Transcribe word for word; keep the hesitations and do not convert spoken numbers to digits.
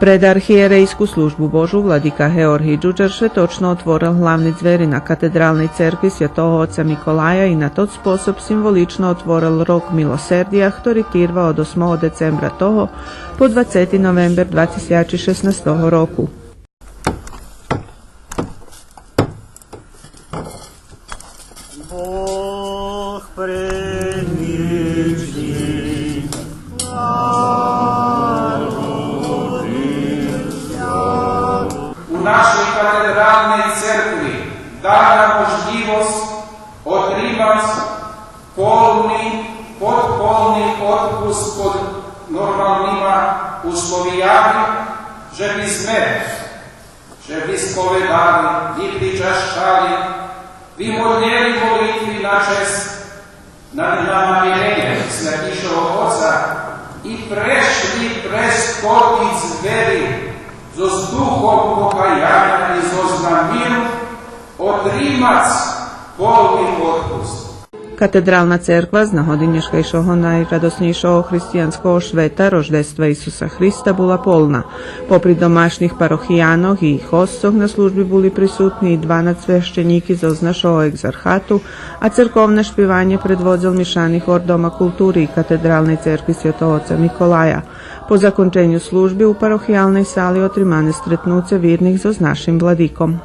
Пред архиєрейску Службу Божу владика Георгий Джуджар шветочно отворел главни дзвери на катедралней церкви Святого Оца Миколая и на тот способ символично отворел Рок милосердия, хтори тирва од осмого децембра того по двацети новембер два тисячи шеснастого року. Бог предвічний. У нашей катедралней церкви дана можлївосц отримац полни, подполни отпуск под нормалнима условиями, же би зме же висповедали, випричащали, вимолєли молитви на чесц, на, на намиреня Святішого Оца и прешли през тоти дзвери зоз духом покаяня и зоз намиру отримац полни отпуск. Катедрална церква з нагоди нєшкайшого найрадоснєйшого християнского швета, Рождества Исуса Христа, була полна. Попри домашнїх парохиянох и їх госцох, на служби були присутни и дванац священїки зоз нашого екзархату, а церковне шпиванє предводзел мишани хор Дома култури и Катедралней церкви Святого Оца Миколая. По законченю служби у парохиялней сали отримане стретнуце вирних зоз нашим владиком.